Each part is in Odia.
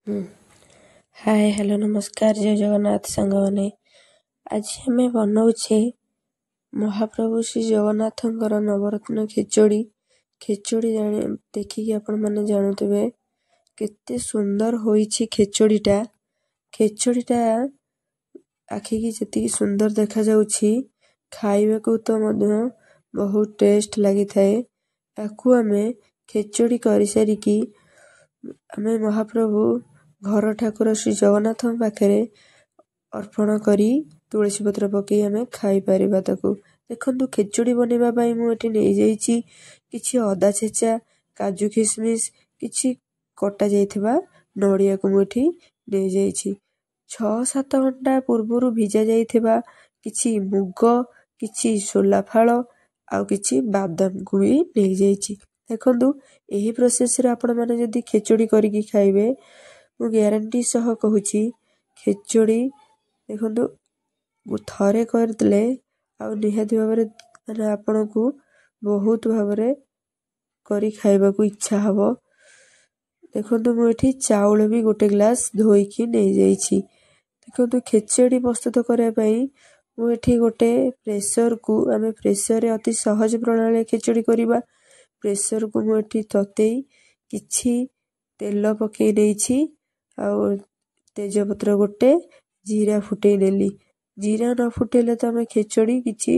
ହାଏ, ହ୍ୟାଲୋ, ନମସ୍କାର, ଜୟ ଜଗନ୍ନାଥ ସାଙ୍ଗମାନେ। ଆଜି ଆମେ ବନାଉଛେ ମହାପ୍ରଭୁ ଶ୍ରୀ ଜଗନ୍ନାଥଙ୍କର ନବରତ୍ନ ଖେଚୁଡ଼ି। ଖେଚୁଡ଼ି ଜାଣି ଦେଖିକି ଆପଣମାନେ ଜାଣୁଥିବେ କେତେ ସୁନ୍ଦର ହୋଇଛି ଖେଚୁଡ଼ିଟା। ଖେଚୁଡ଼ିଟା ଆଖିକି ଯେତିକି ସୁନ୍ଦର ଦେଖାଯାଉଛି, ଖାଇବାକୁ ତ ମଧ୍ୟ ବହୁତ ଟେଷ୍ଟ ଲାଗିଥାଏ। ତାକୁ ଆମେ ଖେଚୁଡ଼ି କରିସାରିକି ଆମେ ମହାପ୍ରଭୁ ଘର ଠାକୁର ଶ୍ରୀ ଜଗନ୍ନାଥଙ୍କ ପାଖରେ ଅର୍ପଣ କରି ତୁଳସୀ ପତ୍ର ପକାଇ ଆମେ ଖାଇପାରିବା ତାକୁ। ଦେଖନ୍ତୁ, ଖେଚୁଡ଼ି ବନେଇବା ପାଇଁ ମୁଁ ଏଠି ନେଇଯାଇଛି କିଛି ଅଦା ଛେଚା, କାଜୁ କିସମିସ୍, କିଛି କଟା ଯାଇଥିବା ନଡ଼ିଆକୁ ମୁଁ ଏଠି ନେଇଯାଇଛି। 6-7 ଘଣ୍ଟା ପୂର୍ବରୁ ଭିଜା ଯାଇଥିବା କିଛି ମୁଗ, କିଛି ସୋଲା ଫାଳ ଆଉ କିଛି ବାଦାମକୁ ବି ନେଇଯାଇଛି। ଦେଖନ୍ତୁ, ଏହି ପ୍ରୋସେସ୍ରେ ଆପଣମାନେ ଯଦି ଖେଚୁଡ଼ି କରିକି ଖାଇବେ, ମୁଁ ଗ୍ୟାରେଣ୍ଟି ସହ କହୁଛି, ଖେଚୁଡ଼ି ଦେଖନ୍ତୁ ଥରେ କରିଦେଲେ ଆଉ ନିହାତି ଭାବରେ ମାନେ ଆପଣଙ୍କୁ ବହୁତ ଭାବରେ କରି ଖାଇବାକୁ ଇଚ୍ଛା ହେବ। ଦେଖନ୍ତୁ, ମୁଁ ଏଠି ଚାଉଳ ବି ଗୋଟେ ଗ୍ଲାସ୍ ଧୋଇକି ନେଇଯାଇଛି। ଦେଖନ୍ତୁ, ଖେଚୁଡ଼ି ପ୍ରସ୍ତୁତ କରିବା ପାଇଁ ମୁଁ ଏଠି ଗୋଟେ ପ୍ରେସରକୁ, ଆମେ ପ୍ରେସରରେ ଅତି ସହଜ ପ୍ରଣାଳୀରେ ଖେଚୁଡ଼ି କରିବା। ପ୍ରେସରକୁ ମୁଁ ଏଠି ତତେଇ କିଛି ତେଲ ପକାଇ ନେଇଛି ଆଉ ତେଜପତ୍ର ଗୋଟେ, ଜିରା ଫୁଟେଇ ନେଲି। ଜିରା ନ ଫୁଟେଇଲେ ତ ଆମେ ଖେଚୁଡ଼ି କିଛି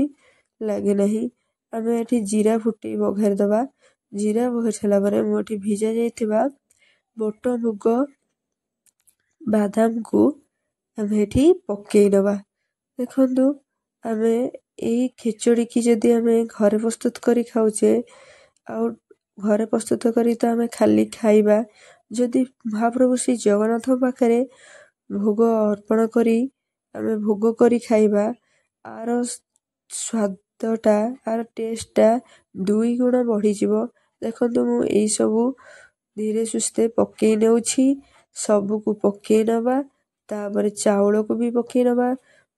ଲାଗେ ନାହିଁ। ଆମେ ଏଠି ଜିରା ଫୁଟେଇ ବଘାରି ଦେବା। ଜିରା ବଘାରି ସାରିଲା ପରେ ମୁଁ ଏଠି ଭିଜା ଯାଇଥିବା ବୋଟ, ମୁଗ, ବାଦାମକୁ ଆମେ ଏଠି ପକାଇ ନେବା। ଦେଖନ୍ତୁ, ଆମେ ଏଇ ଖେଚୁଡ଼ିକି ଯଦି ଆମେ ଘରେ ପ୍ରସ୍ତୁତ କରି ଖାଉଛେ, ଆଉ ଘରେ ପ୍ରସ୍ତୁତ କରି ତ ଆମେ ଖାଲି ଖାଇବା, ଯଦି ମହାପ୍ରଭୁ ଶ୍ରୀ ଜଗନ୍ନାଥଙ୍କ ପାଖରେ ଭୋଗ ଅର୍ପଣ କରି ଆମେ ଭୋଗ କରି ଖାଇବା, ଆର ସ୍ୱାଦଟା, ଆର ଟେଷ୍ଟଟା ଦୁଇ ଗୁଣ ବଢ଼ିଯିବ। ଦେଖନ୍ତୁ, ମୁଁ ଏଇସବୁ ଧୀରେ ସୁସ୍ଥେ ପକାଇ ନେଉଛି। ସବୁକୁ ପକାଇ ନେବା, ତାପରେ ଚାଉଳକୁ ବି ପକାଇ ନେବା।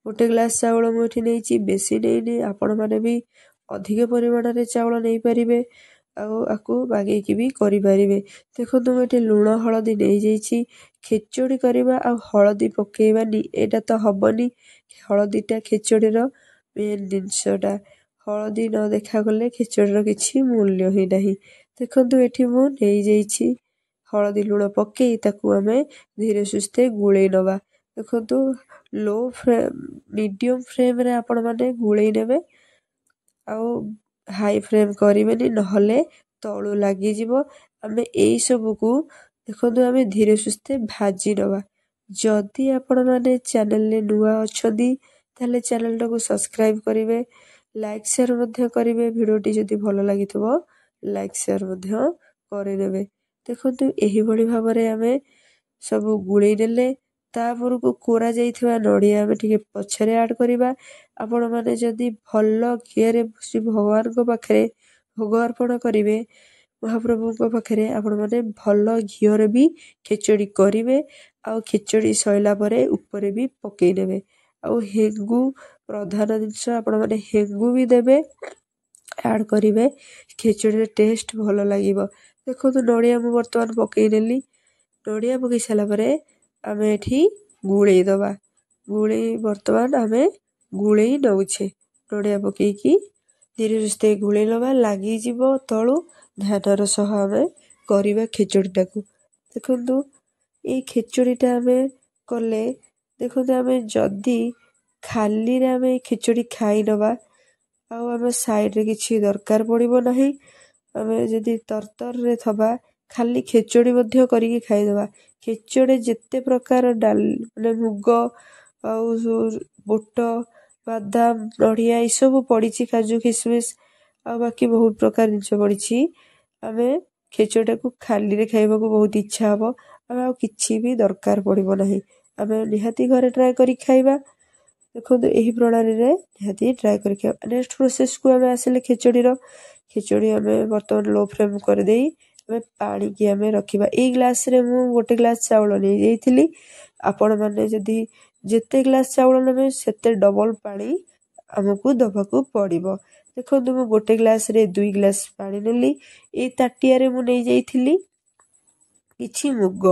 ଗୋଟେ ଗ୍ଲାସ୍ ଚାଉଳ ମୁଁ ଏଠି ନେଇଛି, ବେଶୀ ନେଇନି। ଆପଣମାନେ ବି ଅଧିକ ପରିମାଣରେ ଚାଉଳ ନେଇପାରିବେ ଆଉ ଆକୁ ବାଗେଇକି ବି କରିପାରିବେ। ଦେଖନ୍ତୁ, ମୁଁ ଏଠି ଲୁଣ ହଳଦୀ ନେଇଯାଇଛି। ଖେଚୁଡ଼ି କରିବା ଆଉ ହଳଦୀ ପକାଇବାନି, ଏଇଟା ତ ହେବନି। ହଳଦୀଟା ଖେଚୁଡ଼ିର ମେନ୍ ଜିନିଷଟା। ହଳଦୀ ନ ଦେଖାଗଲେ ଖେଚୁଡ଼ିର କିଛି ମୂଲ୍ୟ ହିଁ ନାହିଁ। ଦେଖନ୍ତୁ, ଏଠି ମୁଁ ନେଇଯାଇଛି ହଳଦୀ ଲୁଣ ପକାଇ ତାକୁ ଆମେ ଧୀରେ ସୁସ୍ଥେ ଗୋଳେଇ ନେବା। ଦେଖନ୍ତୁ, ଲୋ ଫ୍ଲେମ୍, ମିଡ଼ିୟମ୍ ଫ୍ଲେମ୍ରେ ଆପଣମାନେ ଗୋଳେଇ ନେବେ ଆଉ ହାଇ ଫ୍ଲେମ୍ କରିବେନି, ନହେଲେ ତଳୁ ଲାଗିଯିବ। ଆମେ ଏଇସବୁକୁ ଦେଖନ୍ତୁ ଆମେ ଧୀରେ ସୁସ୍ଥେ ଭାଜି ନେବା। ଯଦି ଆପଣମାନେ ଚ୍ୟାନେଲରେ ନୂଆ ଅଛନ୍ତି, ତାହେଲେ ଚ୍ୟାନେଲଟାକୁ ସବସ୍କ୍ରାଇବ୍ କରିବେ, ଲାଇକ୍ ସେୟାର ମଧ୍ୟ କରିବେ। ଭିଡ଼ିଓଟି ଯଦି ଭଲ ଲାଗିଥିବ, ଲାଇକ୍ ସେୟାର ମଧ୍ୟ କରିନେବେ। ଦେଖନ୍ତୁ, ଏହିଭଳି ଭାବରେ ଆମେ ସବୁ ଗୋଳେଇ ନେଲେ। ତାପରକୁ କୋରା ଯାଇଥିବା ନଡ଼ିଆ ଆମେ ଟିକେ ପଛରେ ଆଡ଼୍ କରିବା। ଆପଣମାନେ ଯଦି ଭଲ ଘିଅରେ ଶ୍ରୀ ଭଗବାନଙ୍କ ପାଖରେ ଭୋଗ ଅର୍ପଣ କରିବେ, ମହାପ୍ରଭୁଙ୍କ ପାଖରେ ଆପଣମାନେ ଭଲ ଘିଅରେ ବି ଖେଚୁଡ଼ି କରିବେ ଆଉ ଖେଚୁଡ଼ି ସରିଲା ପରେ ଉପରେ ବି ପକାଇ ନେବେ। ଆଉ ହେଙ୍ଗୁ ପ୍ରଧାନ ଜିନିଷ, ଆପଣମାନେ ହେଙ୍ଗୁ ବି ଦେବେ, ଆଡ଼୍ କରିବେ, ଖେଚୁଡ଼ିର ଟେଷ୍ଟ ଭଲ ଲାଗିବ। ଦେଖନ୍ତୁ, ନଡ଼ିଆ ମୁଁ ବର୍ତ୍ତମାନ ପକାଇ ନେଲି। ନଡ଼ିଆ ପକାଇ ସାରିଲା ପରେ ଆମେ ଏଠି ଗୋଳେଇ ଦେବା। ଗୋଳେଇ ବର୍ତ୍ତମାନ ଆମେ ଗୋଳେଇ ନେଉଛେ। ନଡ଼ିଆ ପକାଇକି ଧୀରେ ସୁସ୍ଥେ ଗୋଳେଇ ନେବା, ଲାଗିଯିବ ତଳୁ। ଧ୍ୟାନର ସହ ଆମେ କରିବା ଖେଚୁଡ଼ିଟାକୁ। ଦେଖନ୍ତୁ, ଏଇ ଖେଚୁଡ଼ିଟା ଆମେ କଲେ, ଦେଖନ୍ତୁ, ଆମେ ଯଦି ଖାଲିରେ ଆମେ ଏଇ ଖେଚୁଡ଼ି ଖାଇ ନେବା, ଆଉ ଆମେ ସାଇଡ଼୍ରେ କିଛି ଦରକାର ପଡ଼ିବ ନାହିଁ। ଆମେ ଯଦି ତରତରରେ ଥବା, ଖାଲି ଖେଚୁଡ଼ି ମଧ୍ୟ କରିକି ଖାଇଦେବା। ଖେଚୁଡ଼ି ଯେତେ ପ୍ରକାର ଡାଲି, ମାନେ ମୁଗ ଆଉ ବୁଟ, ବାଦାମ, ନଡ଼ିଆ ଏସବୁ ପଡ଼ିଛି, କାଜୁ କିସମିସ୍ ଆଉ ବାକି ବହୁତ ପ୍ରକାର ଜିନିଷ ପଡ଼ିଛି, ଆମେ ଖେଚୁଡ଼ିଟାକୁ ଖାଲିରେ ଖାଇବାକୁ ବହୁତ ଇଚ୍ଛା ହେବ। ଆମେ ଆଉ କିଛି ବି ଦରକାର ପଡ଼ିବ ନାହିଁ। ଆମେ ନିହାତି ଘରେ ଟ୍ରାଏ କରି ଖାଇବା। ଦେଖନ୍ତୁ, ଏହି ପ୍ରଣାଳୀରେ ନିହାତି ଟ୍ରାଏ କରି ଖାଇବା। ନେକ୍ସଟ ପ୍ରୋସେସ୍କୁ ଆମେ ଆସିଲେ ଖେଚୁଡ଼ିର। ଖେଚୁଡ଼ି ଆମେ ବର୍ତ୍ତମାନ ଲୋ ଫ୍ଲେମ୍ କରିଦେଇ ଆମେ ପାଣିକି ଆମେ ରଖିବା। ଏଇ ଗ୍ଲାସ୍ରେ ମୁଁ ଗୋଟେ ଗ୍ଲାସ୍ ଚାଉଳ ନେଇଯାଇଥିଲି। ଆପଣମାନେ ଯଦି ଯେତେ ଗ୍ଲାସ୍ ଚାଉଳ ନେବେ, ସେତେ ଡବଲ୍ ପାଣି ଆମକୁ ଦେବାକୁ ପଡ଼ିବ। ଦେଖନ୍ତୁ, ମୁଁ ଗୋଟେ ଗ୍ଲାସ୍ରେ 2 ଗ୍ଲାସ୍ ପାଣି ନେଲି। ଏଇ ତାଟିଆରେ ମୁଁ ନେଇଯାଇଥିଲି କିଛି ମୁଗ।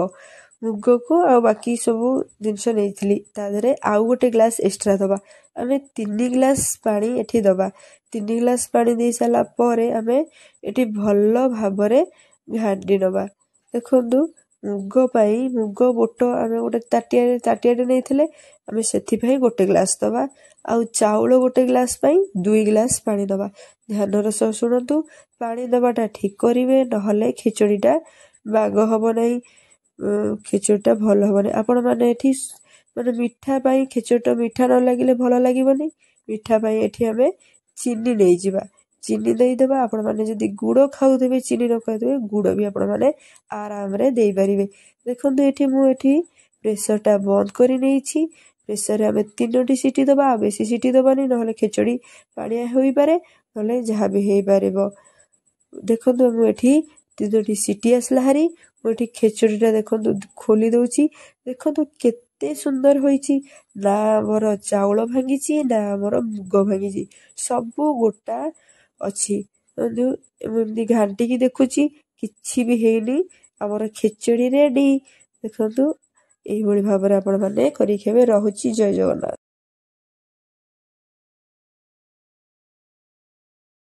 ମୁଗକୁ ଆଉ ବାକି ସବୁ ଜିନିଷ ନେଇଥିଲି, ତା ଦେହରେ ଆଉ 1 ଗ୍ଲାସ୍ ଏକ୍ସଟ୍ରା ଦେବା। ଆମେ 3 ଗ୍ଲାସ୍ ପାଣି ଏଠି ଦେବା। 3 ଗ୍ଲାସ୍ ପାଣି ଦେଇ ସାରିଲା ପରେ ଆମେ ଏଠି ଭଲ ଭାବରେ ଘାଣ୍ଟି ନେବା। ଦେଖନ୍ତୁ, ମୁଗ ପାଇଁ ମୁଗ ବୋଟ ଆମେ ଗୋଟେ ତାଟିଆଟେ ନେଇଥିଲେ, ଆମେ ସେଥିପାଇଁ 1 ଗ୍ଲାସ୍ ଦେବା ଆଉ ଚାଉଳ 1 ଗ୍ଲାସ୍ ପାଇଁ 2 ଗ୍ଲାସ୍ ପାଣି ଦେବା। ଧ୍ୟାନର ସହ ଶୁଣନ୍ତୁ, ପାଣି ଦେବାଟା ଠିକ୍ କରିବେ, ନହେଲେ ଖେଚୁଡ଼ିଟା ବାଗ ହେବ ନାହିଁ, ଖେଚୁଡ଼ିଟା ଭଲ ହେବନି। ଆପଣମାନେ ଏଠି ମାନେ ମିଠା ପାଇଁ, ଖେଚୁଡ଼ିଟା ମିଠା ନ ଲାଗିଲେ ଭଲ ଲାଗିବନି। ମିଠା ପାଇଁ ଏଠି ଆମେ ଚିନି ନେଇଯିବା, ଚିନି ଦେଇଦେବା। ଆପଣମାନେ ଯଦି ଗୁଡ଼ ଖାଉଥିବେ, ଚିନି ନ ଖାଉଥିବେ, ଗୁଡ଼ ବି ଆପଣମାନେ ଆରାମରେ ଦେଇପାରିବେ। ଦେଖନ୍ତୁ, ଏଠି ମୁଁ ଏଠି ପ୍ରେସରଟା ବନ୍ଦ କରି ନେଇଛି। ପ୍ରେସରରେ ଆମେ 3ଟି ସିଟି ଦେବା, ଆଉ ବେଶୀ ସିଟି ଦେବାନି, ନହେଲେ ଖେଚୁଡ଼ି ପାଣିଆ ହୋଇପାରେ, ନହେଲେ ଯାହା ବି ହେଇପାରିବ। ଦେଖନ୍ତୁ, ମୁଁ ଏଠି 3ଟି ସିଟି ଆସିଲା ହାରି ମୁଁ ଏଠି ଖେଚୁଡ଼ିଟା ଦେଖନ୍ତୁ ଖୋଲି ଦେଉଛି। ଦେଖନ୍ତୁ କେତେ ସୁନ୍ଦର ହୋଇଛି। ନା ଆମର ଚାଉଳ ଭାଙ୍ଗିଛି, ନା ଆମର ମୁଗ ଭାଙ୍ଗିଛି, ସବୁ ଗୋଟା ଅଛି। ମୁଁ ଏମିତି ଘାଣ୍ଟିକି ଦେଖୁଛି, କିଛି ବି ହେଇନି। ଆମର ଖେଚୁଡ଼ି ରେଡ଼ି। ଦେଖନ୍ତୁ, ଏଇଭଳି ଭାବରେ ଆପଣମାନେ କରିକି ଖାଇବେ। ରହୁଛି, ଜୟ ଜଗନ୍ନାଥ।